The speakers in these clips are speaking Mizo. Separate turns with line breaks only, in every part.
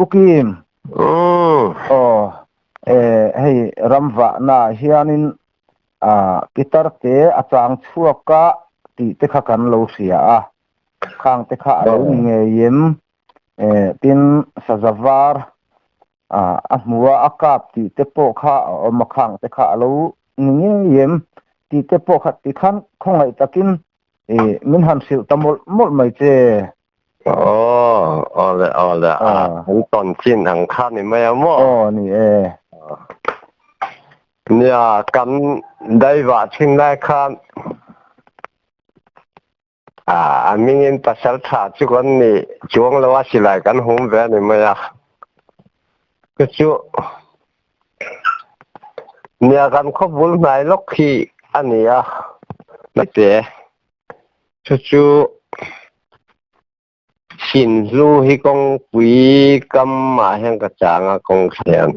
Pu Kim. Aw hei ramvahna ah hianin pitar te a chang chhuak a tih te kha kan lo hria a, khang te kha a lo ni ngei em? Tin saza var a hmu a, a kap tih te pawh kha a awm a, khang te kha a lo ni ngei em tih te pawh kha tikhan khawngaih takin min han hrilh ta mawlh mawlh mai che.
Aw, awle awle a an tawn chin ang kha ni mai a maw?
Aw ni e.
Nia kan daivah thin lai khan a mingin pasal tha chu kan ni chuang lo a silai kan hum ve a ni mai a. Chu chu nia kan khaw bul hnai lawk hi a ni a. Te Chu chu Sinhlu hi kawngpui kam ah hian ka chang a kawng hian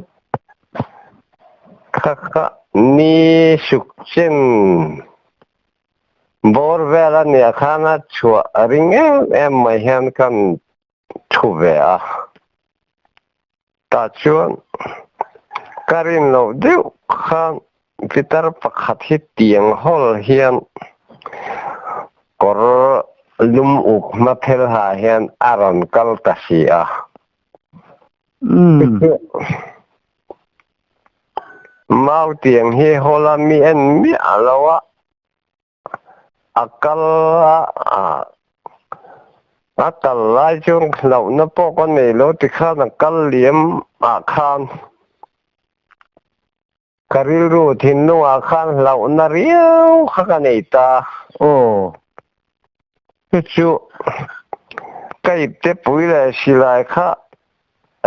kha kha ni suk chen bawr vel a nia khan a chhuah a ring em em mai hian kan thu ve a tah chuan ka rin loh deuh khan pitar pakhat hi tiang hawl hian kawr lum uk hma phel ha hian a rawn kal ta si a. Mau tiang hi hawl a mi en miah lo a. A kal a, a kal lai chuan hlauhna pawh ka nei lo tikhan a kal liam ah khan ka rilru thinlungah khan hlauhna riau kha ka nei ta.
Aw.
Chu chu ka ipte pui leh silai kha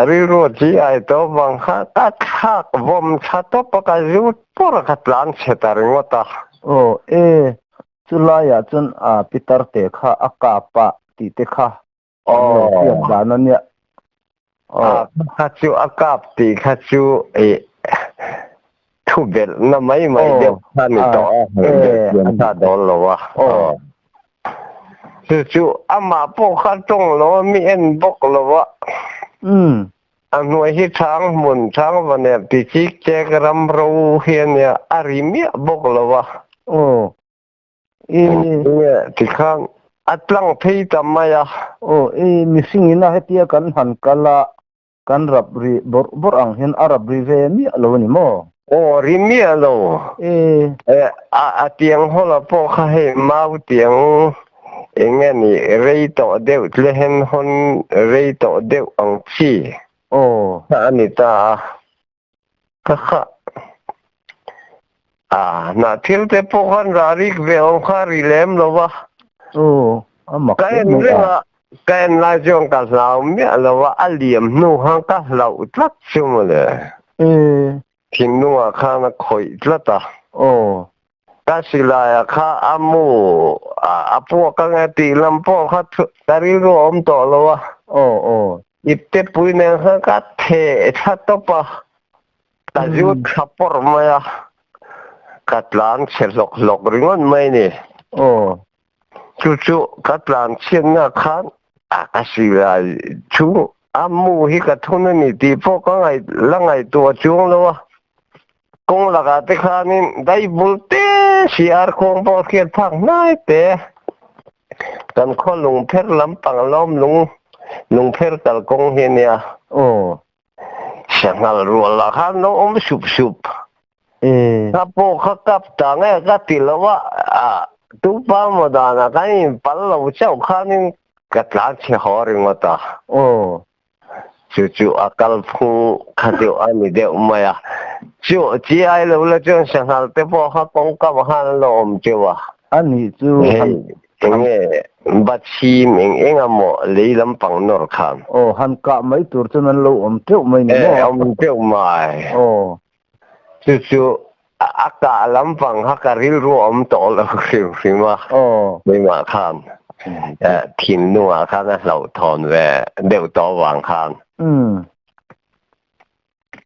rilru chi ai tawp vang kha ka thlak vawm tha tawp a, ka zut pawr a, ka tlan chhe ta ringawt a.
Aw e, chu laiah chuan a pitar te kha a kap a tih te kha an lo hriat dan a nia.
Aw. Kha chu a kap tih kha chu i thu belhna mai mai deuh kha ni tawh a, belhchian kha a dawl lo a. Chu chu amah pawh kha tawng lo a, mi en bawk lo a. A hnuai hi chhang hmun, chhang va nep ti chik chek ram ro hi a nia, a ri miah bawk lo a. Enge tikhan a tlang phei ta mai a.
Aw i mihring ina hetia kan han kal a, kan rap ri bawrh bawrh ang hian a rap ri ve miah lo a ni maw?
Aw ri miah lo.
E.
A a tiang hawla pawh kha hei mau tiang enge ni rei tawh deuh tle hen hawn rei tawh deuh ang chi.
Aw.
Kha a ni ta a. Ka kha a hnah thil te pawh khan rah rik ve awm kha ri lem lo va.
Aw, a mak
Ka en reng a, ka en lai chuan ka hlau miah lo va, a liam hnu khan ka hlauh tlat chu mawle.
E.
Thinlungah khan a khawih tlat a.
Aw.
Ka silaia kha a mu a puak ang e tih lam pawh kha ka rilru a awm tawh lo a.
Aw aw.
Ipte pui nen khan ka theh thla tawp a, ka zut thla pawrh mai a, ka tlan chhe hlawk hlawk ringawt mai ni.
Aw.
Chu chu ka tlan chhiatna khan a ka silai chu a mu hi ka thun a ni tih pawh ka ngaih la ngaihtuah chuang lo a. Kawng lakah te khanin daibul te si arkhawng pawh hriat phak hnai te kan khaw lungpher lampang lawm lung lungpher kalkawng hi a nia.
Aw.
Sanghal rual lah khan lo awm sup sup.
E.
Ka pawh kha kap ta nge ka ti lo a, a tupa maw danah kan inpal lo chauh khanin ka tlan chhe haw ringawt a.
Aw.
Chu chu a kal phung kha chu a ni deuh mai a. Chu chi ai lo la chuan sanghal te pawh kha kawngka ah khan an lo awm teuh a.
A nih chu
Hei enge Bachhim eng eng a maw lei lampang nawr khan.
Aw han kah mai tur chuan an lo awm teuh mai ni maw?
E awm teuh mai.
Aw.
Chu chu a kah lampang kha ka rilru a awm tawh lo hrim hrim a.
Aw.
Keimah khan thinlungah khan a hlauhthawn ve deuh tawh avang khan.
Umm.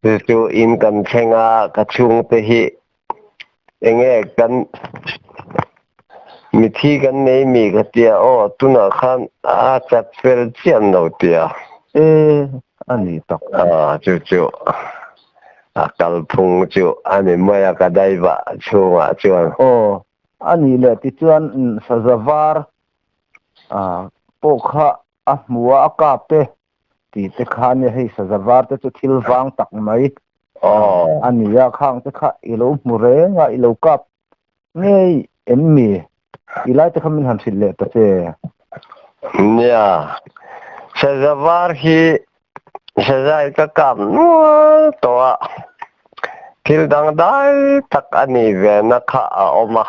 Chu chu in kan thleng a, ka chhungte hi enge kan mithi kan nei mi ka tia aw tunah khan a chat fel chian lo tia.
E. A ni tak.
Aw chu chu a kalphung chu a ni mai a ka daivah chhungah chuan.
Aw a nih leh tichuan saza var pawh kha a hmu a a kap e tih te kha ania hei saza var te chu thil vang tak mai a ni a khang te kha i lo hmu reng a i lo kap ngei em mi? Tih lai te kha min han hrilh leh ta che.
Nia, saza var hi sazai ka kap nual tawh a, thil dangdai tak a nih ve na kha a awm a,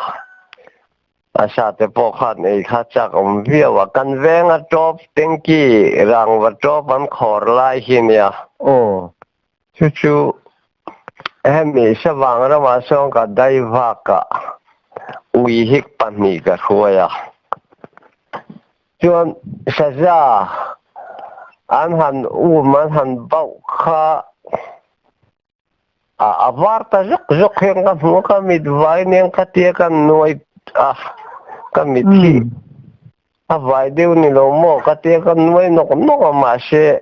a sa te pawh khan ei kha chak awm viau a, kan venga tawp tanky rangva tawp an khawr lai hi nia.
Aw.
Chu chu hemi savang ramah sawn ka dai vak a, ui hik pahnih ka hruai a. Chuan saza an han um an han bauh kha a var ta zawk zawk hian ka hmu a, ka mit vai nen ka tia ka nuai a, ka mit hi A vai deuh ni lo maw ka tia ka nuai nawk nawk a mahse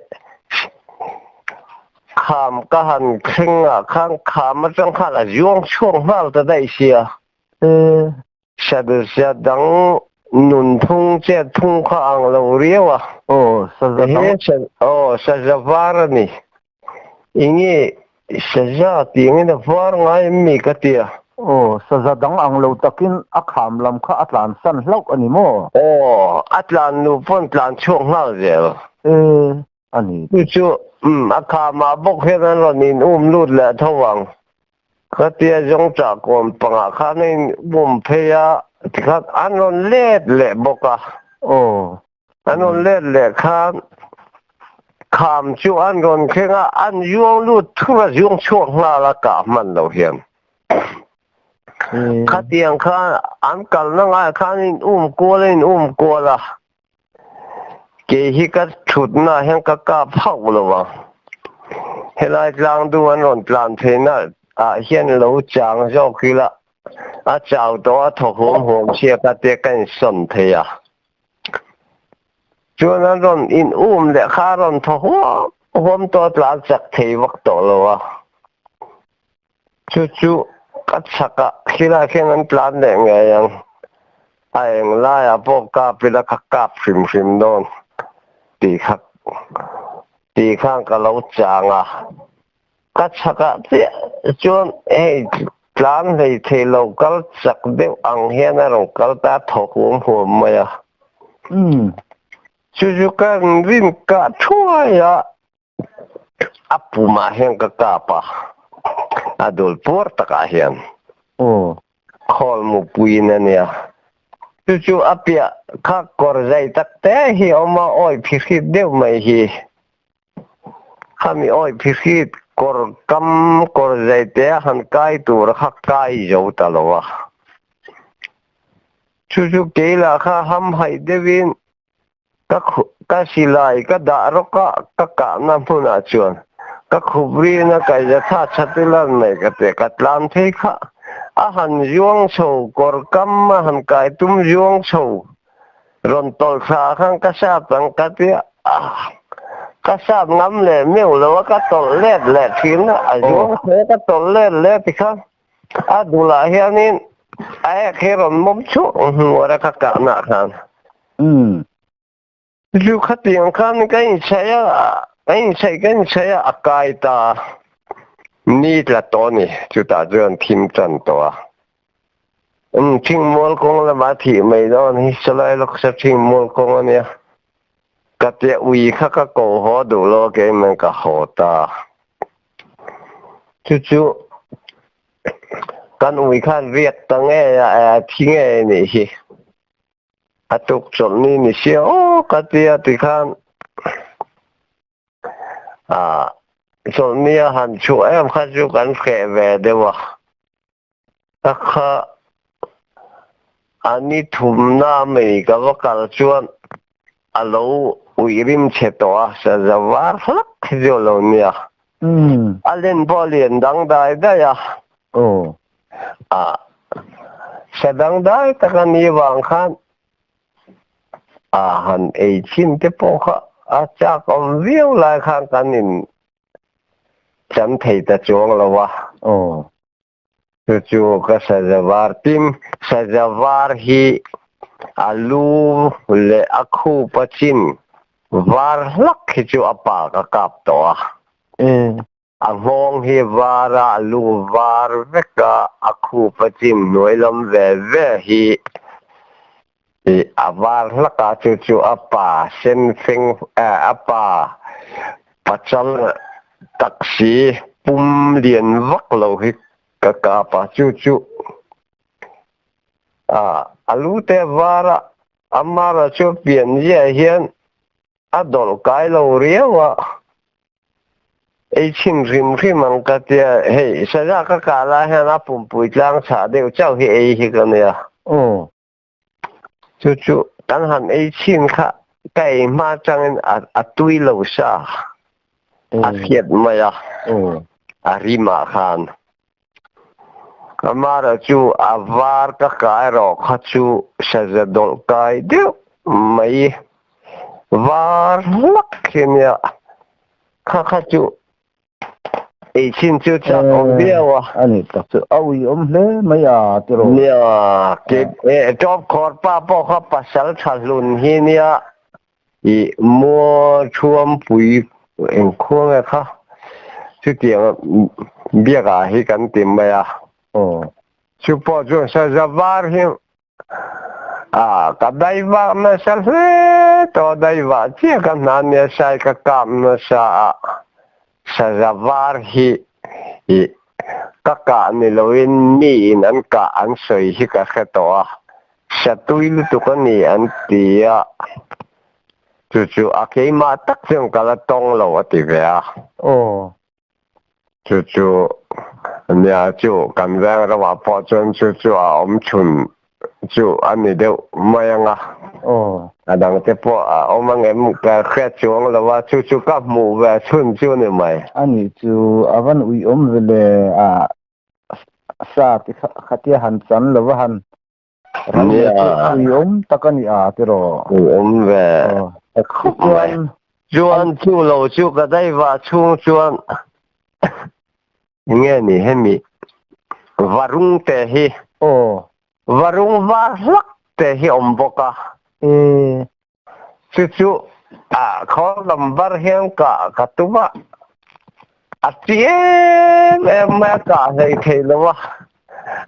kham ka han thleng ah khan kham atang khan a zuang chhuak nghal ta daih sia. Saza dang nun phung chet phung kha ang lo riau a.
Aw saza dang.
Aw saza var a ni. Enge saza tih angin a var ngai em mi ka tia.
Aw, saza dang ang lo takin a kham lam kha a tlan san hlauh a ni maw?
Aw, a tlan nu pawn tlan chhuak nghal zel.
E, a ni.
Chu chu, umm, a khamah bawk hian an rawn in um lut leh tho ang. Ka tia zawng chah kawn pangah khan a in um phei a, tikhan an rawn let leh bawk a.
Aw.
An rawn let leh khan kham chu an rawn thleng a, an zuang lut thur a, zuang chhuak nghal a kah hman lo hian. Khatiang khan an kalna ngaiah khan in um kual a in um kual a, kei hi ka thutnaah hian ka kap hauh lo ang. Helai tlangdu an rawn tlan theihna ah hian lo chang zawk ila a chau tawh a thaw huam huam chhiat a te ka insawn thei a. Chuan an rawn in um leh kha a rawn thaw huam huam tawh a tlan chak thei vak tawh lo a. Chu chu ka chhak ah khilai khian an tlan leh ngei ang. A eng laiah pawh kap ila ka kap hrim hrim dawn tih kha tih khan ka lo chang a. Ka chhakah chiah chuan hei tlan hlei thei lo kal chak deuh ang hian a rawn kal ta thaw huam huam mai a. Chu chu ka rin kah thuai a, a pumah hian ka kap a, a dul puar takah hian. Khawl mupuiin a nia. Chu chu a piah kha kawr zai tak te hi a awm a, awi phihrit deuh mai hi. Khami awi phihrit kawr kam kawr zai te a han kai tur kha kai zo ta lo a. Chu chu kei lah kha ham haih deuhin ka ka silai ka dah rawk a, ka kahna hmunah chuan ka khup rin a kaih a tha that ila mai ka ti a, ka tlan phei kha a han zuang chho kawr kam a han kai tum zuang chho Rawn tawlh thla khan ka sap ang ka ti a, ka sap ngam leh meuh lo a, ka tawlh let leh thin a, a zuang hle ka tawlh let leh ti khan a dulah hianin a ek hi rawn mawm chhuak hnuar a ka kahna khan. Chu khatiang khan ka inchhaih a, ka inchhaih ka inchhaih a, a kai ta ni tla tawh a ni, chutah chuan thim tan tawh a. Umm Thingmual kawng lamah thih mai dawn hi Salai Lawksa Thingmual kawng a nia. Ka tia ui kha ka ko haw duh lo a keimah ka haw ta. Chu chu kan ui khan riak ta ngei a, a thi ngei a nih hi. A tuk chawlh ni ni sia aw ka tia tikhan ah chawlh ni a han chhuah em kha chu kan hreh ve deuh a. Ka kha a ni thumna mai ka va kal chuan a lo uih rim chhe tawh a, saza var hlak hi chu a lo nia. A len pawh a lian dang dai daih a. A sa dangdai tak a nih vang khan a han ei chin te pawh kha a chak awm viau lai khan kan in chan thei ta chuang lo a.
Aw.
Chu chu ka saza var tin saza var hi a lu leh a khup a chin var hlak hi chu a pa ka kap tawh a. A nghawng hi var a, a lu var vek a, a khup a chin hnuai lam ve ve hi a var hlak a, chu chu a pa sen feng a pa pachal taksi pum lian vak lo hi ka kap a, chu chu a lu te a var a, a mara chu pian ziah hian a dawlh kai lo riau a. Ei chhin hrim hrim ang ka tia, hei saza ka kah lai hian a pumpui tlang chhah deuh chauh hi ei hi ka nia.
Aw.
Chu chu kan han ei chhin kha ka ei hma changin a a tui lo sa a hriat mai a, a rimah khan. Amara chu a var ka kah erawh kha chu saza dawlh kai deuh mai var hlak hi nia kha kha chu ei chin chu chak awm viau a.
A ni tak chu a ui awm hle mai a tiraw.
Nia ke tawp khawr pa pawh kha pasal tha hlun hi nia I mua thuampui engkhua nge kha chutiang biakah hi kan ti mai a.
Aw.
Chu pawh chuan saza var hi a ka daivah nasa hle tawh a, daivah chiah ka hna nia sai ka kap nasa a, saza var hi i ka kah ni loin miin an kah an sawi hi ka hre tawh a. Satui lutuk a ni an ti a, chu chu a keimah tak chuan ka la tawng lo a ti ve a.
Aw.
Chu chu nia chu kan veng ramah pawh chuan chu chu a awm chhun chu a ni deuh mai ang a.
Aw.
A dangte pawh a awm ang em ka hriat chuang lo a, chu chu ka hmuh ve chhun chu ni mai.
A nih chu a van uiawm ve le a sa ti khatia han chan lo va han ram leh chu ui awm tak a ni a tiraw.
Ui awm ve khawp mai. Chuan chu lo chu ka daivah chhung chuan enge ni hemi varung te hi varung var hlak te hi awm bawk a. Chu chu a khaw lam var hian kah ka tum a, a ti em em mai a kah hlei thei lo a,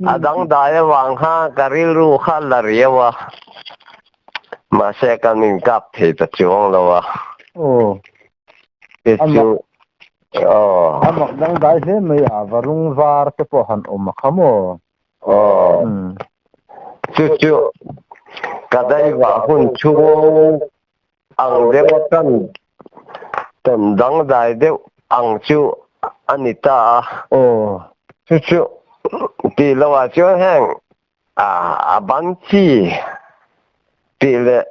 a dangdai avang khan ka rilru kha la riau a, mahse kan inkap thei ta chuang lo a.
Aw.
Chu chu aw.
A mak dangdai hle mai a, varung var te pawh han awm a kha maw?
Aw. Chu chu ka daivah hun chhung ang deuh a kan tawn dangdai deuh ang chu a ni ta a.
Aw.
Chu chu tih loh ah chuan heng a ban chi tih leh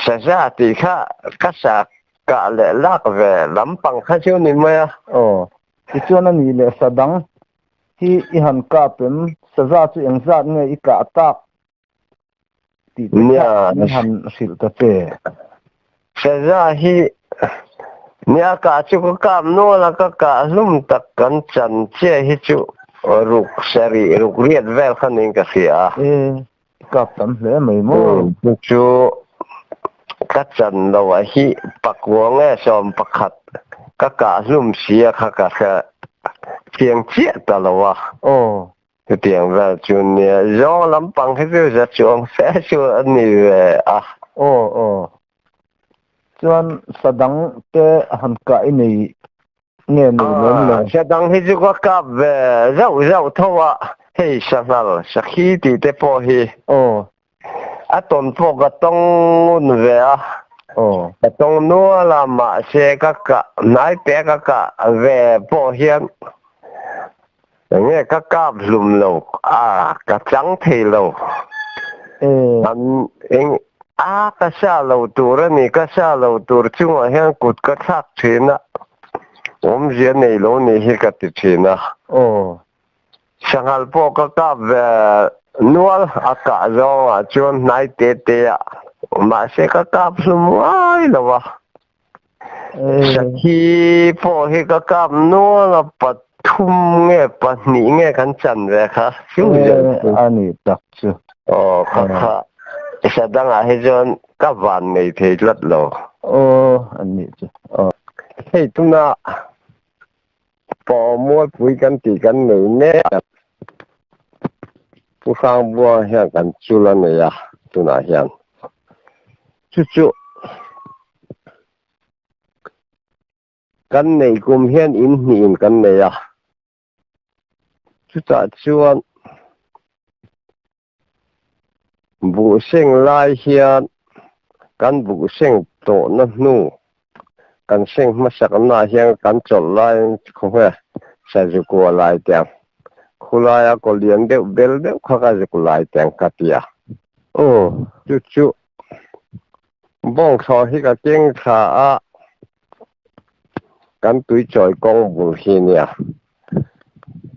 saza tih kha ka sa kah leh lak ve lampang kha chu ni mai a.
Aw. Tichuan a nih leh sa dang Hi i han kap em? Saza chu engzat nge i kah tak tih te kha min han hrilh ta che.
Saza hi nia kah chu ka kap nual a, ka kah hlum tak kan chan chiah hi chu ruk sarih ruk riat vel kha niin ka hria a.
E, i kap tam hle mai maw?
Chu chu ka chan lo a hi pakua nge 11 Ka kah hlum sia kha ka hre chiang chiah ta lo a.
Aw.
Chutiang vel chu nia zawng lampang hi chu za chuang fe chu a ni ve a.
Aw aw. Chuan sa dang te han kah i nei nge nei lem lo?
Sa dang hi chu ka kap ve zauh zauh tho a, hei sanghal sakhi tih te pawh hi.
Aw.
A tawn pawh ka tawng ngun ve a, ka tawng nual a, mahse ka kah hnai te ka kah ve pawh hian enge ka kap hlum lo a, ka chang thei lo. An eng a ka sa lo tur a ni, ka sa lo tur chungah hian kut ka thlak thin a, awmzia nei lo nih hi ka ti thin a. Sanghal pawh ka kap ve nual a kah zawngah chuan hnai te te ah mahse ka kap hlum ngai lo a. Sakhi pawh hi ka kap nual a, pathum nge pahnih nge kan chan ve kha fiu zel chu.
A ni tak chu.
Aw kha kha sa dangah hi chuan ka van nei thei tlat lo.
Aw a ni chu aw.
Hei tuna pawh mualpui kan tih kan nei mek a, Pu Hrangbuang hian kan chul a nei a tunah hian chu chu Kan neih kum hian in hnihin kan nei a, chutah chuan buh seng lai hian kan buh seng tawhna hnu kan seng hmasak naah hian kan chawlh laiin khawnge sazu kua lai teh ang, khulaia kaw lian deuh bel deuh kha ka zuk lai teh ang ka ti a.
Aw.
Chu chu Bawngthlawh hi ka keng thla a, kan tui chawi kawng bul hi nia.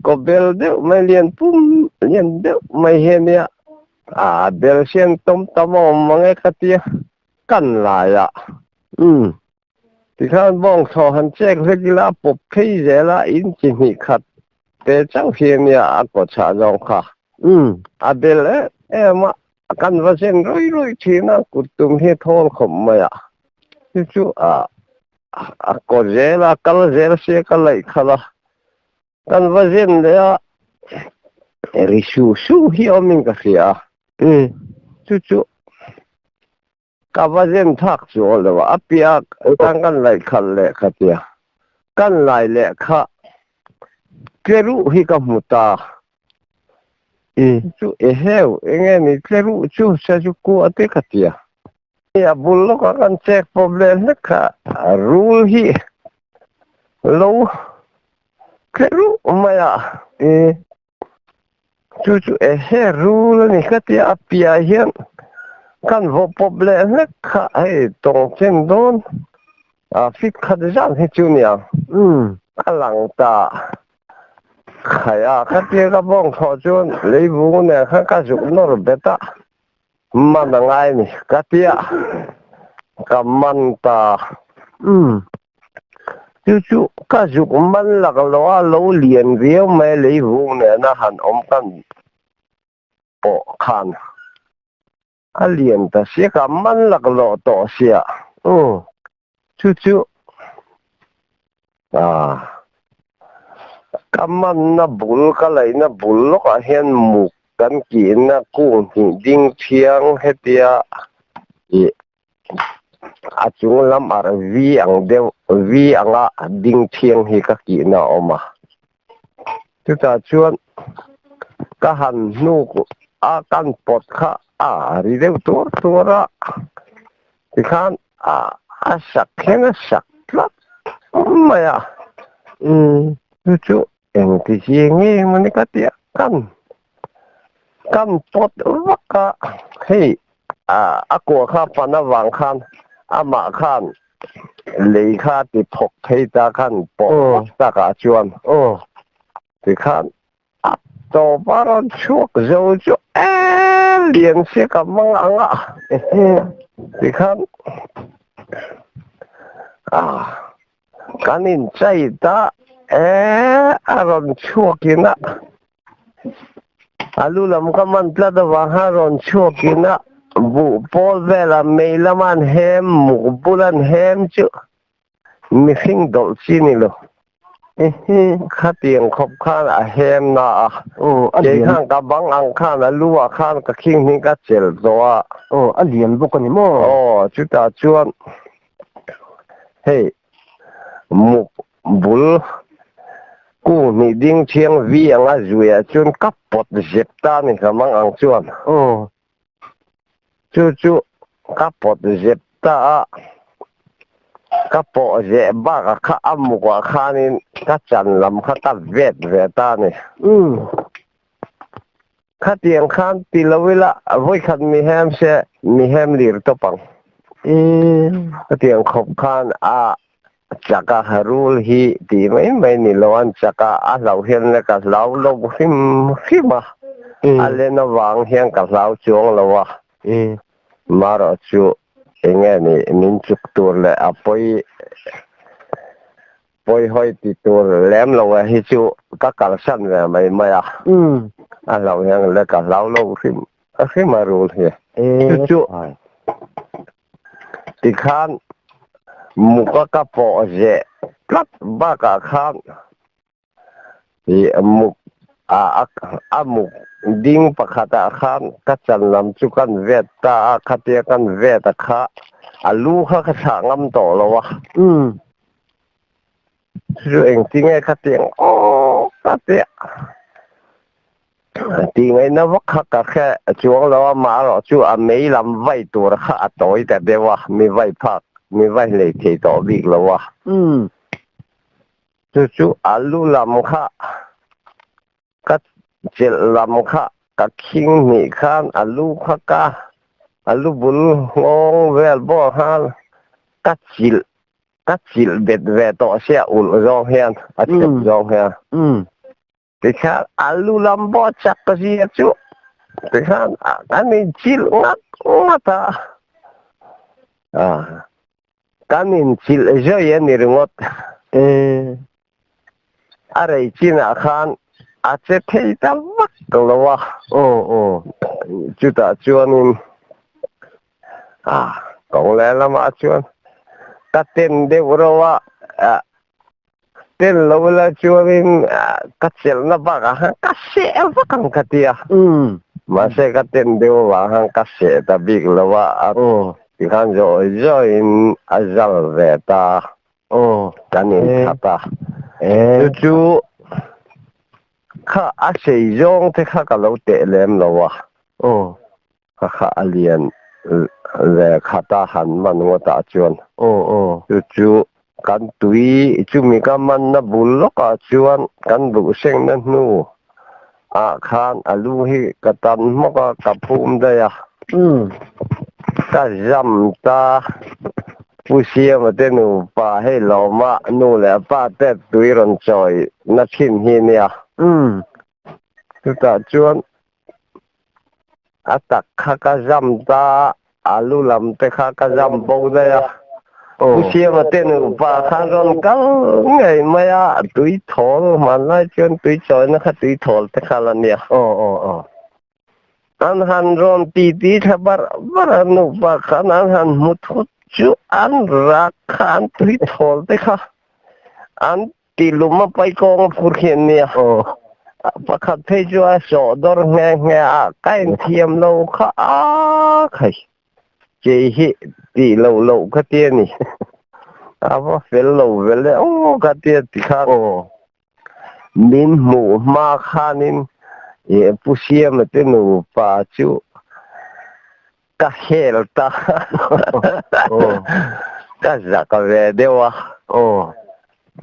Kaw bel deuh mai lian pum lian deuh mai hi ania, a bel sian tawm tam a awm mang e ka tia, kan lai a.
Umm.
Tikhan bawngthlawh han chek hlek ila a pawp phei zel a, in chi hnih khat te chauh hi ania a kaw chhah zawng kha.
Umm.
A bel em em a, kan va zen rawih rawih thin a, kut tum hi a thawl khawp mai a. Chu chu a a kaw zel a, kal zel sia ka laih khalh a. Kan va zen leh a, ri su su hi awmin ka hria a.
Umm.
Chu chu Ka va zen thak chu aw lo a, a piah tang kan laih khalh leh kha tia kan lai leh kha tleruh hi ka hmu ta. Chu eheu enge ni tleruh chu sa chu kua te ka tia. A bul lawkah kan chek pawp leh hlek kha rul hi lo tleruh mai a. Chu chu ehe rul a ni ka tia a piah hian kan vaw pawp leh hlek kha hei tawng chen dawn a fit khat zan hi chu nia a lang ta khai a ka tia ka bawng thlawh chuan leivung nen khan ka zuk nawr bet a man a ngai a ni ka tia ka man ta. Chu chu ka zuk man lak lo a, lo lian viau mai a lei vung nena han awm kan pawh khan a lian ta sia ka man lak loh tawh sia. Chu chu ah ka manna bul ka laihna bul lawkah hian muk kan kihna kung hnih ding thiang hetia ih A chung lam ar vi ang deuh, vi anga ding thiang hi ka kihna a awm a. Chutah chuan ka han hnuk a kan pawt kha a ri deuh tuar tuar a, tikhan a a sak hian a sak tlat mai a. Chu chu Engti chi nge mawni ka tia kan kan pawt vak a, hei a kua kha pan avang khan amah khan lei kha ti thawk thei ta khan pawh vak takah chuan tikhan a tawp a rawn chhuak zo chu e lian sia ka mang ang a tikhan a. Kan inchei ta e, a rawn chhuakin a, a lu lam ka man tlat avang khan a rawn chhuakin a, buh pawl vela mei lama an hem, muk bula an hem chu mihring dawlh chi ni lo. Khatiang khawp khan a hem na a, kei khan ka bang ang khan a lu ah khan ka khing hming ka chelh tawh a.
Aw, a lian bawk a ni maw?
Aw, chutah chuan Hei muk bul kung hnih ding thiang vi anga zuiah chuan ka pawt zep ta ni ka mang ang chuan.
Aw.
Chu chu ka pawt zep ta a, ka pawh zeh bakah kha a mukah khanin ka chan lam kha ka vet ve ta ni.
Umm.
Khatiang khan ti lo ila vawikhat mi hem se mi hem lir tawp ang. Khatiang khawp khan a chak a rul hi tih mai mai ni lo an chak a, a hlauh hian le ka hlau lo hrim hrim a, a len avang hian ka hlau chuang lo a, marawh chu. Enge ni min chuk tur leh a pawi pawi hawi ti tur lem lo e hi chu ka kalsan ve mai mai a. A hlau hian le ka hlau lo hrim hrim a rul hi. Chu chu tikhan muka ka pawh zeh tlat bakah khan Ih a muk a a muk ding pakhatah khan ka chan lam chu kan vet ta a, khatia kan vet a kha a lu kha ka chhah ngam tawh lo a. Chu engtinge khatiang aw ka tia tih ngaihna vak kha ka hre chuang lo a, amaherawh chu a mei lam vai tur kha a tawi ta deuh a, mi vai phak mi vai hlei thei tawh bik lo a. Chu chu a lu lam kha ka chelh lam kha ka khing hnih khan a lu kha ka a lu bul nghawng vel bawr khan ka chilh ka chilh bet ve tawh sia ulh zawng hian a chep zawng hian. Tikhan a lu lam pawh chak ka zia chu tikhan kan inchilh ngat ngat a, kan inchilh zui a ni ringawt. A rei chinah khan a che thei ta vak lo a, chutah chuanin kawng lehlamah chuan ka ten deuh reuh a. Tel lo ila chuanin ka chelhna bakah khan ka seh vak ang ka ti a. Mahse ka ten deuh avang khan ka seh ta bik lo a, tikhan zawi zawiin a zal ve ta kan inthat a. Chu chu kha a sei zawng te kha ka lo teh lem lo a. Ka kha a lian ve khat a han man ngawtah chuan chu chu kan tui chumi ka manna bul lawkah chuan kan buhsengna hnu ah khan a lu hi ka tan hmawk a, ka phum daih a, ka zam ta. Pu Siama te nupa hei lawma nu leh pa te tui rawn chawi na thin hi nia. Chutah chuan A tak kha ka zam ta, a lu lam te kha ka zam bo daih a. Pu Siama te nupa khan rawn kal ngei mai a, tui thawl hmanlai chuan tui chawina kha tui thawl te kha la nia. An han rawn titi thla bar bar a, nupa khan an han hmu thut chu an rak kha an tui thawl te kha an Ti lum a pai kawng a phur khian nia. Pakhat phei chu a sawh dawr nghe nghe a, ka inthiam lo kha a khai. Kei hi tih loh loh ka ti a ni. A va fel lo vel e aw ka ti a ti khan. Min hmuh hma khanin Pu Siama te nupa chu ka hel ta. Ka zak ve deuh a.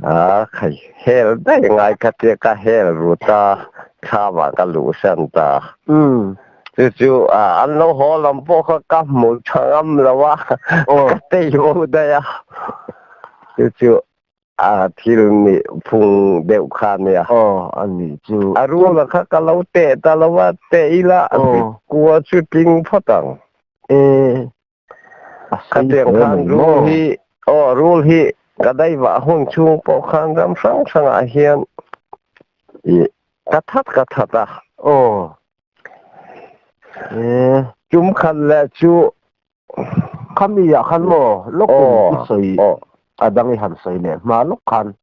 A khai hel daih ngai kha tia ka hel ru ta thlamah ka luhsan ta. Chu chu an lo haw lam pawh kha ka hmu tha ngam lo a, ka tei bo daih a. Chu chu A thil nih phung deuh kha nia.
Aw, a nih chu.
A rula kha ka lo teh ta lo a, teh ila a kua chu tling phawt ang.
E, a sei
Khatiang
hle
khan
mai
rul
maw?
hi, aw rul hi ka daivah hun chhung pawh khan ram hrang hrangah hian i ka that ka that a.
Aw, e.
Tum khat leh chu
Khami ah khan maw lawkin i sawi a dang i han sawi leh hma lawk khan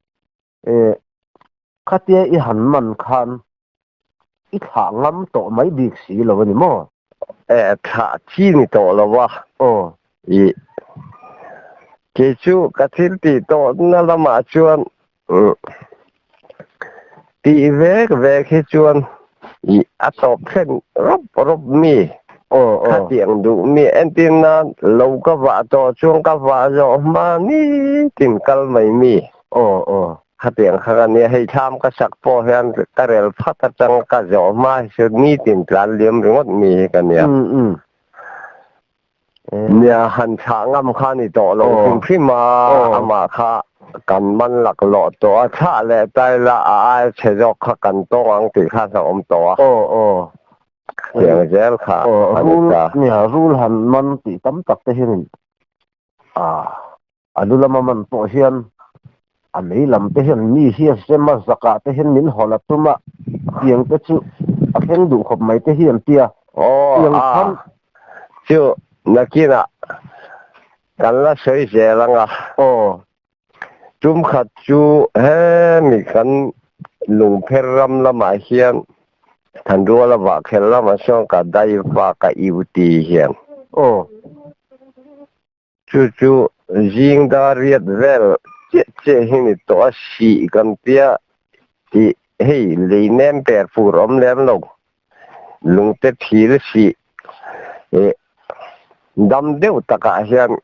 eh khatia i han man khan i thlah ngam tawh mai bik si lo a ni maw?
Eh thlah chi ni tawh lo a.
Aw.
I kei chu ka thil tih tawh na lamah chuan Tih vek vek hi chuan i a tawp thlen rawp rawp mi khatiang duh mi entir nan lo ka vah tawh chuan ka vah zawh hma nitin kal mai mi khatiang kha ka nia hei thlam ka sak pawh hian ka rel phat atang ka zawh hma hi chu nitin tlan liam ringawt mi hi ka nia. Nia han thlah ngam kha ni tawh lo hrim hrim a, amah kha kan man laklawh tawh a, thlah leh ta ila a aia chhe zawk kha kan tawng ang tih kha hlauhawm tawh a. Tiang zel kha a ni ta.
Nia, rul han man tih tam tak te hianin. A lu lama man pawh hian a lei lam te hian mi hi a zem a, zakah te hian min hawl a tum a, tiang te chu a thleng duh khawp mai te hi an ti a.
Aw
Tiang
a,
khan.
Chu nakinah kan la sawi zel ang a.
Aw.
Tum khat chu hemi kan lungpher ram lamah hian Thanruala vahkhel lamah sawn ka dai va ka iu ti hian.
Aw.
Chu chu zing dar riat vel chiah chiah hi ni tawh a, sih kan tia tih hei lei nem per fur awm lem lo, lungte thil sih eh dam deuh takah hian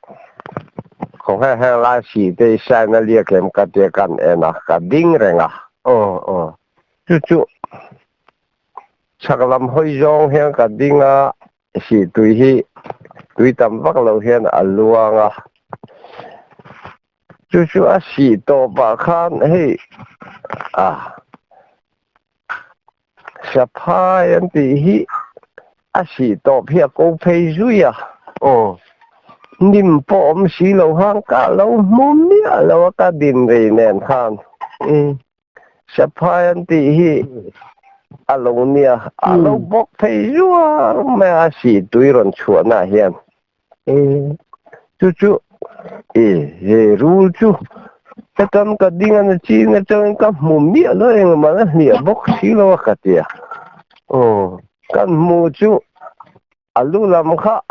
khaw he heng lai sih te i sign a liak em ka tia kan en a, ka ding reng a.
Aw aw.
Chu chu chhak lam hawi zawng hian ka ding a. Sih tui hi tui tam vak lo hian a luang a, chu chu a sih tawpah khan hei a saphai an tih hi a sih tawp hi a ko phei zui a.
Aw.
Hnim pawh awm si lo khan ka lo hmu miah lo a ka din rei nen khan. Saphai an tih hi a lo nia, a lo bawk phei zuar mai a sih tui rawn chhuahnaah hian. Chu chu i he rul chu hetan ka ding a na chin atangin ka hmu miah lo engmah a hliah bawk si lo a ka ti a. Kan hmu chu A lu lam kha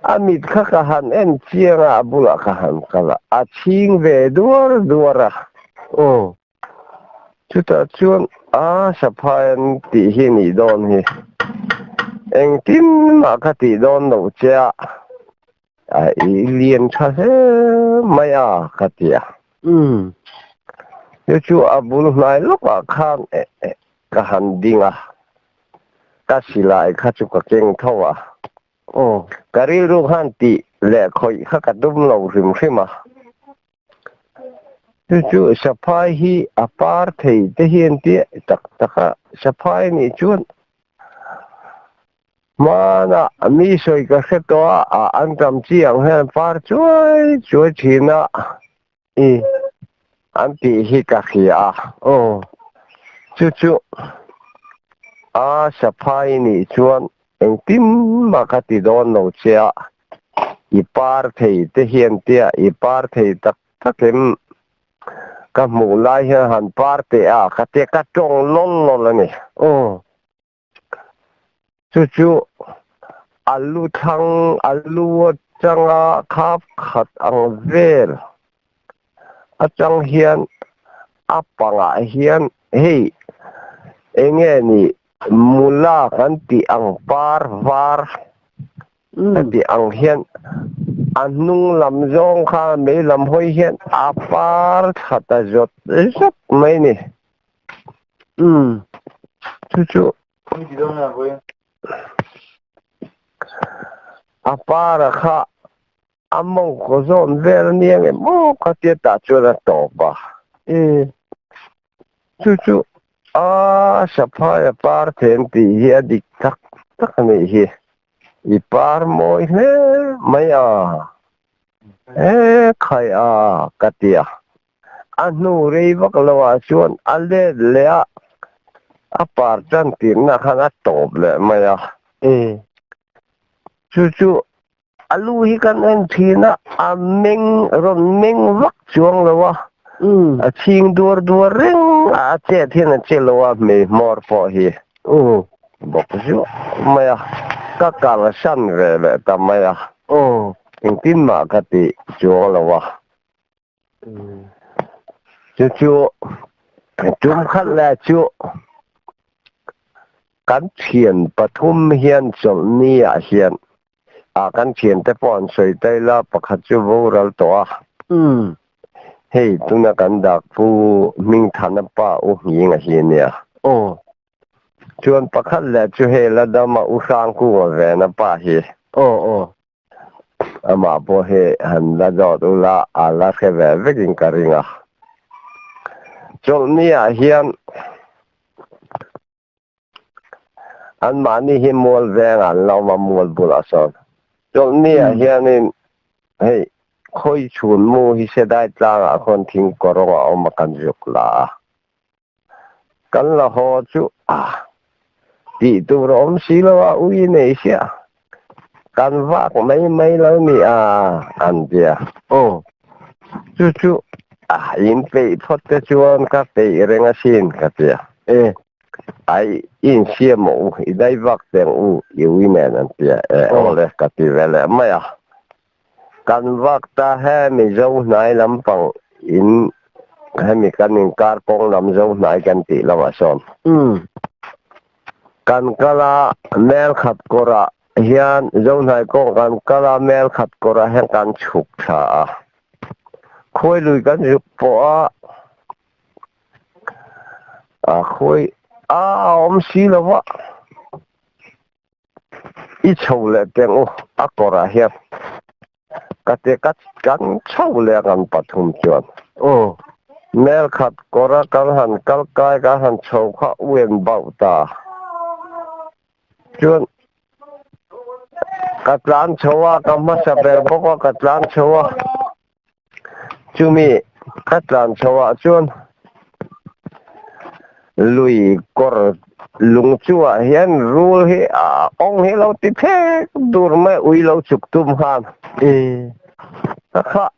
a mit kha ka han en chiang a, a bulah ka han kal a, a chhing ve duar duar a.
Aw.
Chutah chuan a saphai an tih hi nih dawn hi. Engtin mah ka tih dawn loh che a, a i lian tha hle mai a ka ti a.
Umm.
Chu chu a bul hnai lawkah khan ka han ding a, ka silai kha chu ka keng tho a.
Aw.
Ka rilru khan tih leh khawih kha ka tum lo hrim hrim a. Chu chu saphai hi a par thei te hian tia tak tak a, saphai nih chuan hmana mi sawi ka hre tawh a, a an tam chi ang hian par chuai chuai thin a.
I
an tih hi ka hria a.
Aw.
Chu chu a saphai nih chuan engtin mah ka ti dawn lo che a, i par thei te hian tia i par thei tak takin ka hmuh lai hian han par teh a ka tia ka tawng lawl lawl a ni.
Aw.
Chu chu a lu thlang, a lu atanga khap khat ang vel atang hian a pangah hian hei eng nge ni mula kan tih ang par var a tih ang hian a hnung lam zawng kha mei lam hawi hian a par thla ta zawt zawt mai ni.
Umm.
Chu chu. A para kha a mawngkaw zawn vel a nia nge maw ka tia tah chuan a tawp a.
Umm.
Chu chu a saphai a par then tih hi a dik tak tak a nih hi. I par mawi hle mai a. He khai a ka ti a. A hnu rei vak lo ah chuan a let leh a, a par tan tirna khan a tawp leh mai a. Chu chu a lu hi kan en thin a, a meng rawn meng vak chuang lo a, a chhing duar duar reng a, a chet hian a che lo a, hmei hmawr pawh hi bawk zuah mai a, ka kalsan ve leh ta mai a, engtin mah ka ti chuang lo a. Chu chu tum khat leh chu kan thian pathum hian chawlhni ah hian ah kan thian te pawh an sawi ta ila pakhat chu boral tawh a. Hei tuna kan dakpu Hmingthana pa U Hminga hi a nia. Chuan pakhat leh chu hei la dama U Hrangkunga vena pa hi.
Aw aw.
Amah pawh hi han la zawt ula a la hre ve vekin ka ring a. Chawlhni ah hian anmahni hi mual vengah an la awm a, mual bulah sawn. Chawlhni ah hianin hei khawi chhun mu hi Sedai tlangah khawn thing kawrawng a awm a kan zuk la a. Kan la haw chu a tih tur a awm si lo a, ui nei sia kan vak mai mai lo ni a an ti a.
Aw.
Chu chu a in peih phawt te chuan ka peih reng asin ka ti a.
E.
Ai i insiam maw u, i dai vak teng u i ui nen an ti a. E aw le ka ti ve leh mai a. Kan vak ta hemi zo hnai lampang in hemi kan inkar kawng lam zo hnai kan tih lamah sawn. Kan kal a mel khat kawrah hian zo hnai kawng kan kal a mel khat kawrah hian kan chhuk thla a. Khuai lui kan zuk pawh a. A khawi a awm si lo va, i chho leh teng u a kawrah hian ka ti ka kan chho leh ang an pathum chuan.
Aw.
Mel khat kawra kan han kal kai kan han chho kha u en bauh ta chuan ka tlan chho a ka hmasa ber bawk a ka tlan chho a. Chumi ka tlan chho ah chuan lui kawr lung chuah hian rul hi a awng hi lo ti phek dur mai ui lo chuk tum khan ka kha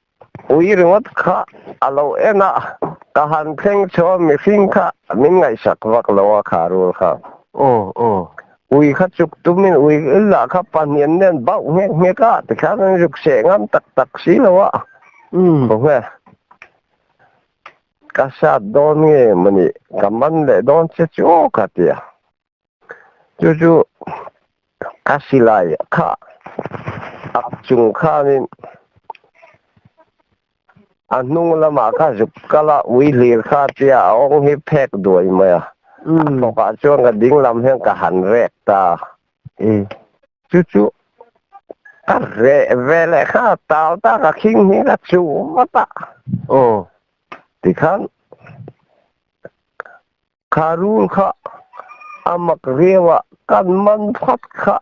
ui ringawt kha a lo en a ka han thleng chho a mihring kha min ngaihsak vak lo a kha rul kha. Ui kha chuk tumin ui lah kha pahnian nen bauh nghek nghek a, tikhian an zuk seh ngam tak tak si lo a. Khawnge ka sat dawn nge mawni ka man leh dawn che chu aw ka ti a. Chu chu ka silai kha ak chung khanin A hnung lamah kha zuk kal a, ui hlir kha tia a awng hi phek duai mai a. A thawkah chuan ka ding lam hian ka han rek ta. Chu chu ka reh ve leh kha tal ta ka khing hi ka chu vat a. Tikhan kha rul kha a mak riau a, kan man phat kha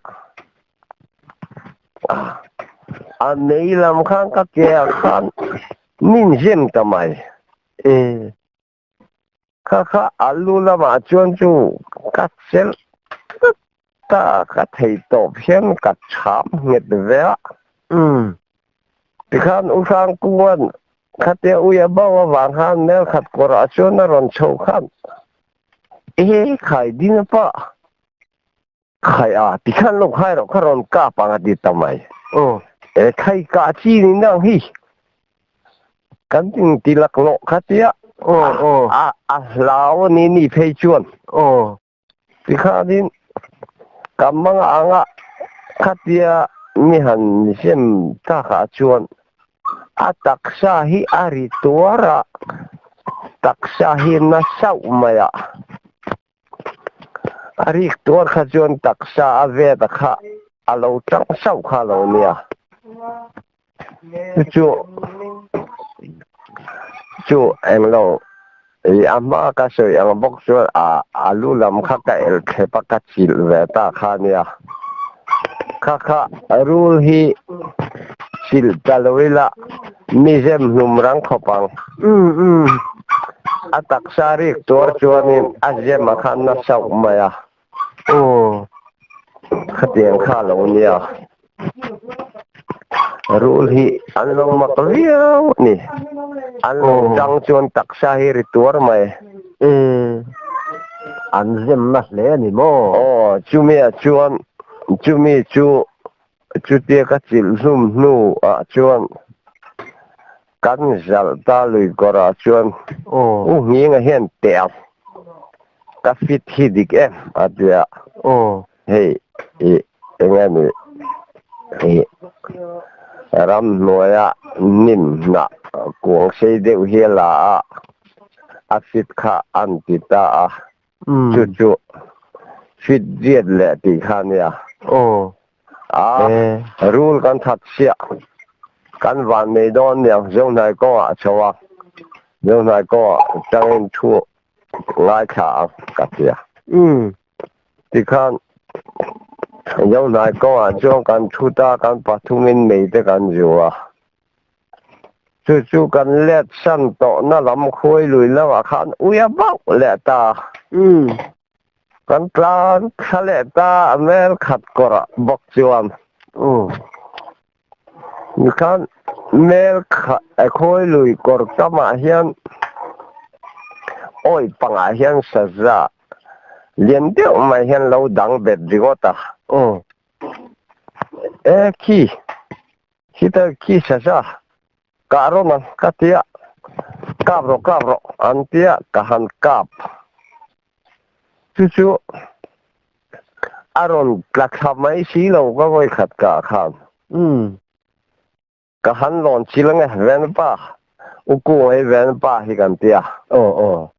a nei lam khan ka ke ah khan min zem ta mai. Kha kha a lu lamah chuan chu ka chelh tlat ta, ka thei tawp hian ka chham nghet ve a. Tikhan U Hrangkunga'n khatia ui a bauh avang khan mel khat kawrah chuan a rawn chho khan, E khai ding a pa, khai a, tikhan lo khai rawh kha rawn kap ang a ti ta mai. E khai kah chi ni nang hi, kan ting ti laklawh khatia a hlau a ni ni phei chuan. Tikhanin ka manga anga khatia mi han zem takah chuan a taksa hi a ri tuar a, taksa hi na sauh mai a. A rik tuar kha chuan taksa a vet a kha a lo tang sauh kha a lo nia. Chu chu englo i a hma ka sawi ang bawk chuan a a lu lam kha ka el thlep a ka chilh ve ta kha nia kha kha rul hi chilh ta lo ila mi zem hlum rang khawp ang a taksa rik tuar chuanin a zem a khan na sauh mai a.
Aw,
khatiang kha lo nia. Rul hi an lo mak viau a ni. An lo chang chuan taksa hi ri tuar mai.
E, an zemna hle a ni maw?
Aw, chumi ah chuan, chumi chu chutia ka chilh hlum hnu ah chuan kan zalh ta lui kawrah chuan U Nghinga hian teh ang. Ka fit hi dik em a ti a. Hei i eng nge ni i ramhnuaia hnim hnah kuang sei deuh hi a la a, a fit kha an ti ta a. Chu chu fit riat leh tih kha a nia. A rul kan that chiah. Kan van nei dawn niang Zohnai kawngah chho a, Zohnai kawngah tangin thu ngaithla ang ka ti a. Tikhan. Zohnai kawngah chuan kan thut a, kan pathumin mei te kan zu a. Chu chu kan let san tawhna lam khuai lui lamah khan ui a bauh leh ta. Kan tlan thla leh ta a mel khat kawrah bawk chuan. Nikhan mel kha khawi lui kawr kamah hian awi pangah hian saza lian deuh mai hian lo dang bet ringawt a. E khi, khita khi saza kah rawn ang ka tia, kap rawh kap rawh an tia ka han kap. Chu chu a rawn tla thla mai si lo ka vawi khat kah khan. Ka han lawn chil ange Venpa, u kung ei Venpa hi kan ti a.
Aw aw.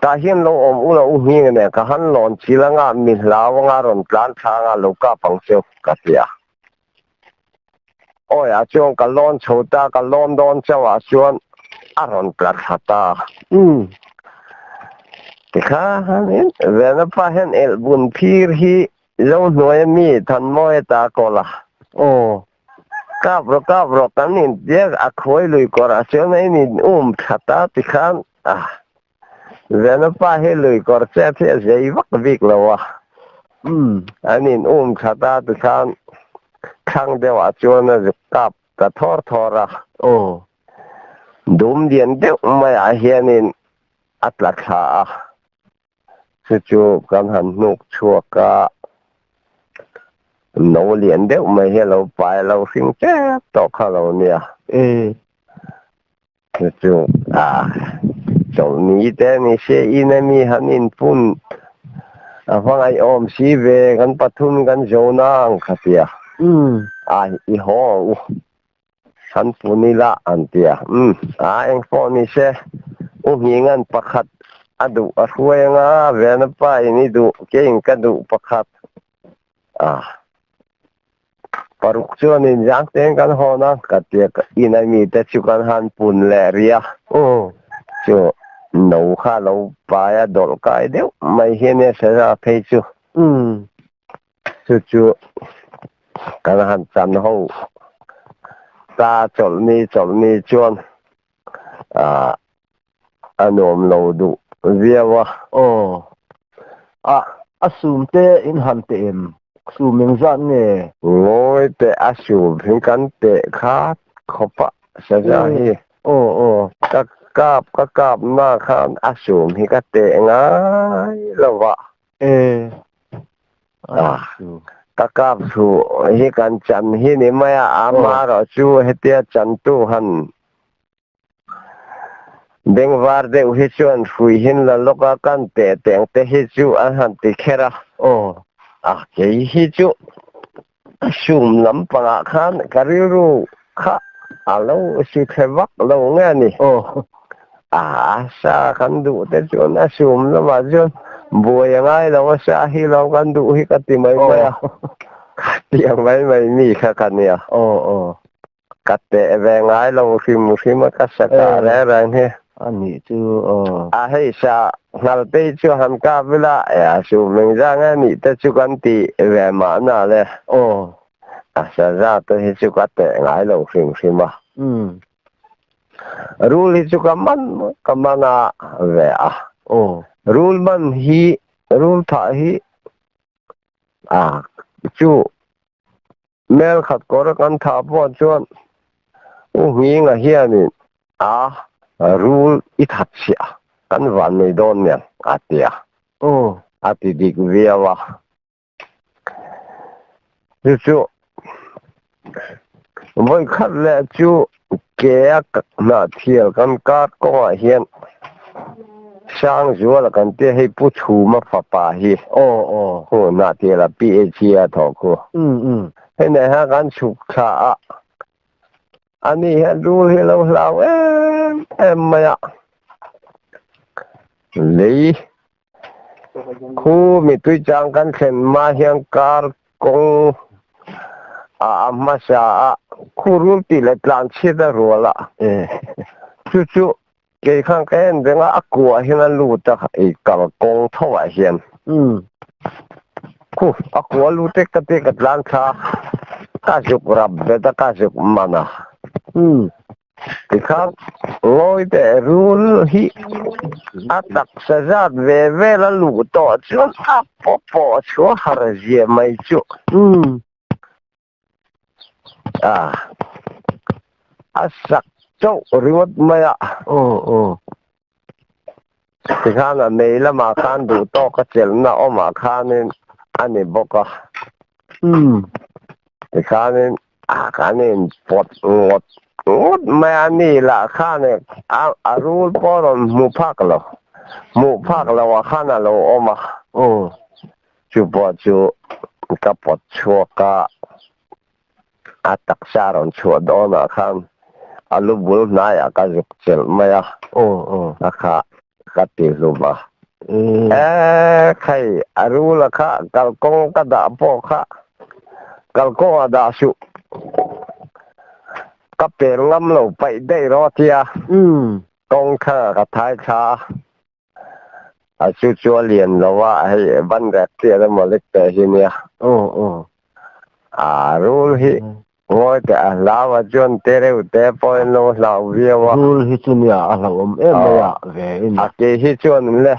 Tah hian lo awm u la u hming nen ka han lawn chil anga mi hlau anga rawn tlan thla anga lo kap ang cheu ka ti a. Awi ah chuan ka lawn chho ta, ka lawn dawn chauh ah chuan a rawn tla thla ta. Tikhanin Venapa hian elhbun phir hi zo hnuai ami Thanmawia ta kawl a.
Aw.
Kap rawh kap rawh kan intiak a khawi lui kawr ah chuan a in um thla ta tikhan a Venapa hi lui kawr chet hi a zei vak bik lo a. An in um thla ta tikhan thlang deuh ah chuan a zuk kap ta thawr thawr a.
Aw.
Dum lian deuh mai ah hianin a tla thla a, chu chu kan han hnuk chhuak a, no lian deuh mai hi a lo pai a lo hring tep tawh kha lo nia. Chu chu a chawlhni te ni se in a mi han inpun a va ngaihawm si ve kan pathum kan zo nang kha tia. A i haw ang u. Kan pun ila an ti a, umm, a eng pawh ni se, U Hminga'n pakhat a duh a hruai anga, Vena pa in i duh, keiin ka duh pakhat a, paruk chuan in zang tein kan hawn a, ka ti a, in a mite chu kan han pun leh rih a, chu no kha a lo pai a, dawlh kai deuh mai hi ania Sera phei chu. Chu chu kan han chan ho ta chawlhni chawlhni chuan ah a nuam lo duh viau a.
Aw. A a sum te in han teh em? Sum engzat nge?
Ngawi teh a sum hi kan teh kha khawp a saza hi.
Aw aw.
Ka kap ka kap na khan a sum hi ka teh ngai lo va.
E.
Ah, ka kap thu hi kan chan hi ni mai a, ama erawh chu hetia chantu han bengvar deuh hi chuan hrui hin la lawk a, kan teh teng te hi chu an han ti kher a.
Aw.
Ah, kei hi chu sum lampangah khan ka rilru kha a lo si thle vak lo nge a ni.
Aw.
A sa kan duh te chuan a sum lamah chuan buai a ngai lo a sa hi lo kan duh hi ka ti mai mai a. Ka tiang mai mai mi kha ka nia.
Aw aw.
Ka teh ve ngai lo hrim hrim a ka sa kah reng reng hi.
A nih chu aw.
A hei sa nghal pei chu han kap ila e a su meng zang e nih te chu kan ti ve mahna le.
Aw.
A sa za te hi chu ka teh ngai lo hrim hrim a. Rul hi chu ka man ka man a ve a.
Aw.
Rul man hi rul thah hi a chu Mel khat kawr kan thah pawh chuan U Hminga hianin a rul i that chhiah kan van nei dawn nen a ti a.
Aw.
A ti dik viau a. Chu chu vawi khat leh chu ke a hnahthial kan kar kawngah hian Sangzuala kan tia hei Pu Chhuma fapa hi.
Aw aw.
Khu hnahthiala PHE a thawk khu.
Um um.
Hei nei ha kan chhuk thla a. Ani hian rul hi lo hlau em em mai a. Lei khu mitui chang kan thlen hma hian kar kawng a a hmasa a khu rul tih leh tlan chhiat a rual a. Chu chu Kei khan ka en reng a, a kuah hian a lut a, ei kal kawng tho ah hian. Khu a kual lu tek ka tia ka tlan thla a, ka zuk rap bet a, ka zuk man a. Tikhan ngawi teh rul hi a taksa zat ve vel a luh tawh chuan a pawh pawh chhuah har zia mai chu. A a sak chauh ringawt mai a.
Aw aw.
Tikhan a mei lamah khan duh tawk a chelhna awmah khanin a ni bawk a. Tikhanin a kan in pawt ngawt ngawt mai a ni lah khan a a rul pawh a rawn hmu phak lo. Hmuh phak loah khan a lo awm a.
Aw.
Chu pawh chu ka pawt chhuak a, a taksa rawn chhuah dawnah khan a lu bul hnaiah ka zuk chelh mai a, a kha ka ti hlum a. E khai, a rula kha kalkawng ka dah pawh kha kalkawngah dah suh, ka pel ngam lo paih daih rawh a ti a, kawng kha ka thai thla a. A chu chu a lian lo a, hei ban rek chiah emaw lek teh hi nia.
Aw aw.
A rul hi ngawi teh a hlau a chuan te reuh te pawhin lo hlau viau a.
Rul hi chu nia a hlauhawm em mai a ve in.
A ke hi chuan le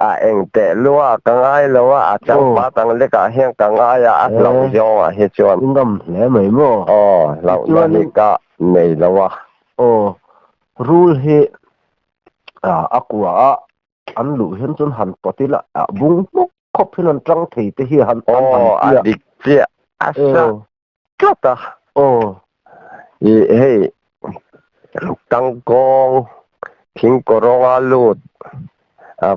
a eng teh lua ka ngai lo a, a changpat ang lekah hian ka ngai a, a hlauh zawngah hi chuan.
I ngam hle mai maw?
Aw, hlauhna hi ka nei lo a.
Aw, rul hi a kua a an luh hian chuan han pawt ila a bung hmawk khawp hian an tang thei te hi han an han
Aw a
tia
dik chiah a sa
aw
tlat a.
Aw.
Ih hei tangkawng thingkawrawnga lut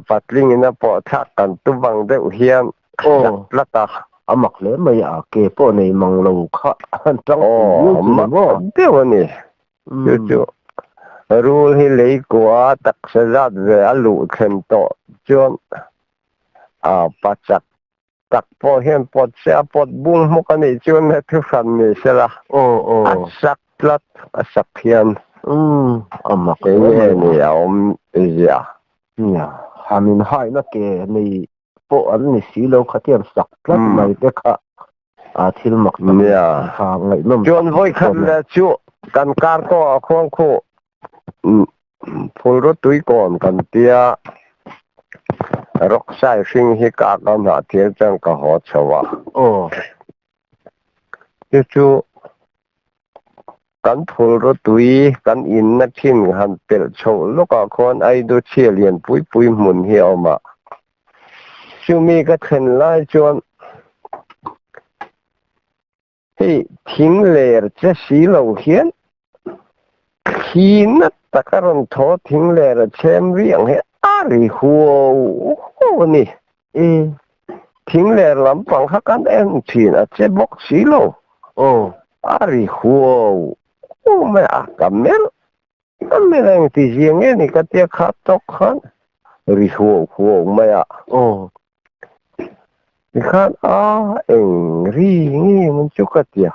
patling in a pawh thlak kan tum ang deuh hian a sa
Aw.
tlat a.
A mak hle mai a ke pawh nei mang lo kha han tang thei
Aw
viau
a
chu ni
mak
maw?
deuh a ni. Chu chu rul hi leikua taksa zat ve a luh thlen tawh chuan a pachak tak pawh hian pawt se a pawt bung hmuk a nih chuan he thu hran ni se la a sak tlat a sak hian eng nge ni a awm zia.
Nia, han inhaihna ke nei pawh an ni si lo khatiang sak tlat mai te kha a thil mak tak
Nia.
kha ngaihnawm tak
Chuan
mai
vawikhat
pawh a ni.
leh chu kan kar kawh ah khuan khu phulraw tui kawn kan tia rawksai hring hi ka ka hnah thil chuan ka haw chho a.
Aw.
Chu chu kan phulraw tui kan inna thin han pelh chhoh lawkah khuan Aidu chhia lian pui pui hmun hi a awm a. Chumi ka thlen lai chuan hei thing ler che si lo hian thli nat tak a rawn thaw thing ler a chhem rih ang hi a ri huau huau a ni. Thing ler lampang kha kan en thin a che bawk si lo. A ri huau huau mai a, ka melh Ka mel eng ti zia nge ni ka tia kha tawk khan ri huau huau mai a.
Aw.
Tikhan a eng ri nge mun chu ka tia.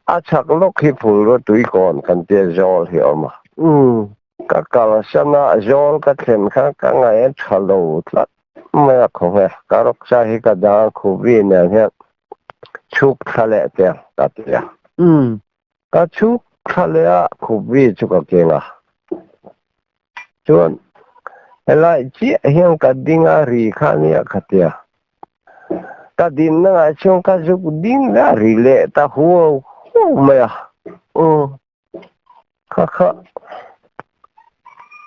A chhak lawk hi phulraw tuikawn kan tia zawl hi a awm a.
Umm.
Ka kalsan a zawl ka thlen khan ka ngaih a tha lo tlat mai a khawnge. Ka rawksa hi ka dang a khuvi nen hian chhuk thla leh teh ka tia.
Umm.
Ka chhuk thla leh a, khupi chu ka keng a. Chuan helai chiah hian ka ding a, ri kha nia ka ti a. Ka dinna ngah chuan ka zuk ding leh a, ri leh ta huau huau mai a.
Aw.
Kha kha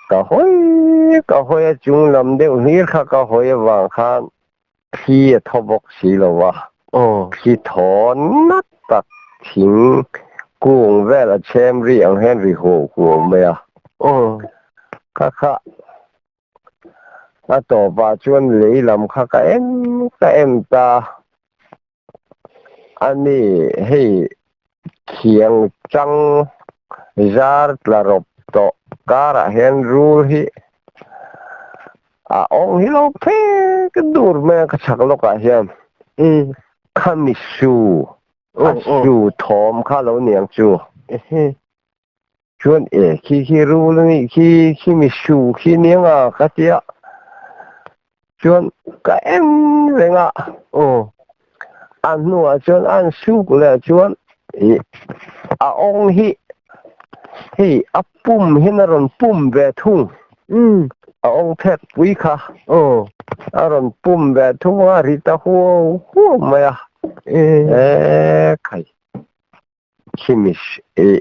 ka hawi ka hawi a, chung lam deuh hlir kha ka hawi avang khan Thli a thaw bawk si lo va, thli thaw nat tak thing kung vel a chhem ri ang hian ri huau huau mai a. Kha kha a tawpah chuan lei lam kha ka en ka en ta a ni, hei thiang chang zar tla rawp tawh karah hian rul hi A awng hi lo phek dur mai a ka chhak lawkah hian khami su a su thawm kha lo niang chu. Chuan e khi khi rul a nih khi khi mi su khi niang a ka tia chuan ka en reng a. A hnuah chuan an suk leh chuan ih a awng hi hei a pum hian a rawn pum ve thung. A awng phek pui kha a rawn pum ve thung a, ri ta huau huau mai a. E khai khimi ih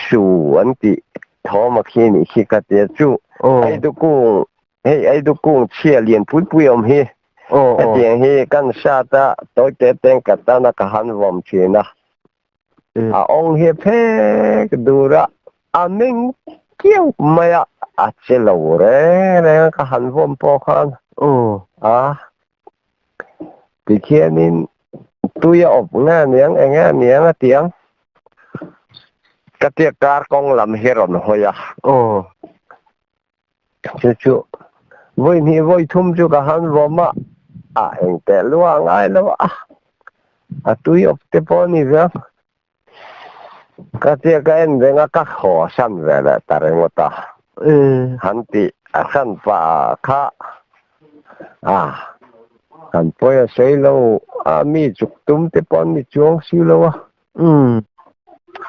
su an tih thawm a khi nih khi ka tia chu Aidu kung hei Aidu kung chhia lian pui pui awm hi hetiang hi kan hrat a tawi te teng ka tan a ka han vawm thin a a awng hi phek dur a a meng kiau mai a a che lo reng reng a ka han vawm pawh khan a tikhianin tui a awp nge aniang eng nge aniang a ti ang ka tia kar kawng lam hi rawn hawi a chu chu vawi hnih vawi thum chu ka han vawm a a eng teh lua a ngai lo a a tui awp te pawh a ni ve ang ka tia ka en reng a ka haw san ve leh ta ringawt a han tih a hran pah kha a han pawi a sawi lo a mi chuk tum te pawh an ni chuang si lo a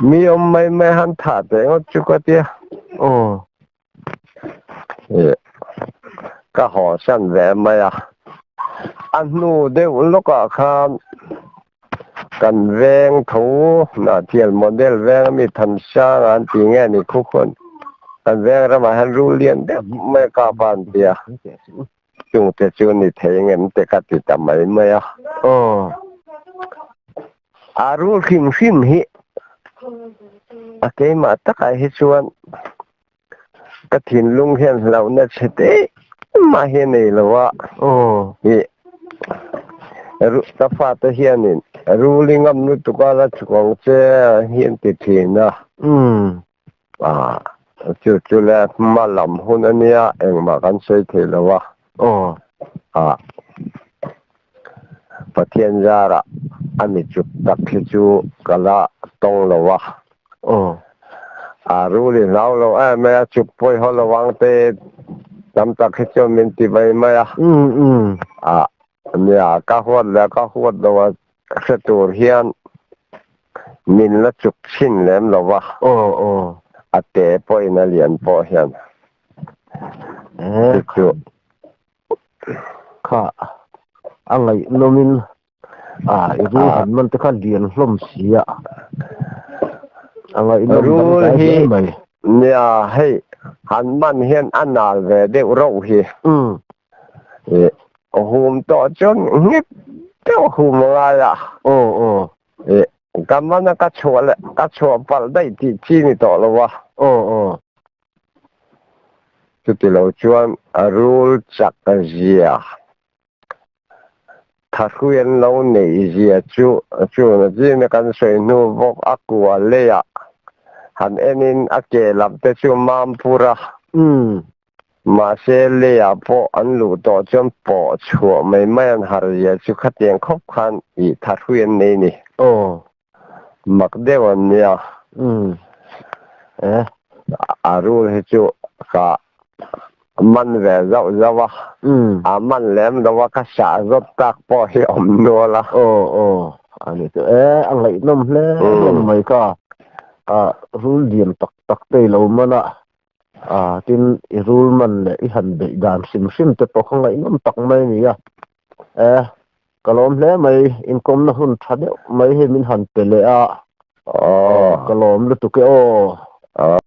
mi awm mai mai han thah teh ngawt chu ka tia Ka haw san ve mai a, a hnu deuh lawkah khan kan veng tho Hnahtial model veng ami Thansanga an tih nge ni khu khawn kan veng ramah hian rul lian deuh mai a kap a an ti a, chungte chu ni thei ngem te ka ti ta mai mai a. A rul hrim hrim hi a keimah takah hi chuan ka thinlung hian hlauhna chhe teh mah hi a nei lo a, i ka fate hianin rul i ngam lutuk a la chhuk ang che hi an ti thin a, chu chu le hma lam hun a nia engmah kan sawi thei lo a, Pathian zarah a mi chuk tak hi chu ka la tawng lo a. A rul i hlau lo em mai a, chuk pawi haw lo ang te tam tak hi chuan min ti mai mai a. A nia ka huat leh ka huat lo a hre tur hian min la chuk chhin lem lo va. A te pawhin a lian pawh hian. Chu chu.
Kha a ngaihnawmin a i rul han man te kha lian hlawm si a, a ngaihnawm dangdai hle mai.
Nia hei han man hian a nal ve deuh rauh hi. I hum tawh chuan nghet deuh hum a ngai a. I ka man a ka chhuah leh ka chhuah palh daih tih chi ni tawh lo a. Chuti lo chuan a rul chak zia, thahrui an lo neih zia chu chuna chin a kan sawi hnu bawk a kua leiah han enin a ke lam te chu mam pur a, mahse leiah pawh an luh tawh chuan pawh chhuah mai mai an har zia chu khatiang khawp khan ih thahrui an nei ni. Mak deuh an nia. A rul hi chu ka man ve zauh zauh a, a man lem lo a ka sah zawt tak pawh hi awm nual a.
Aw aw a ni chu e, a ngaihnawm hle hlawm mai ka, a rul diam tak tak te i lo man a, a tin i rul man leh i han beih dan hrim hrim te pawh kha ngaihnawm tak mai a ni a, e Ka lawm hle mai, inkawmna hun tha deuh mai hi min han pe leh a, ka lawm lutuk e aw.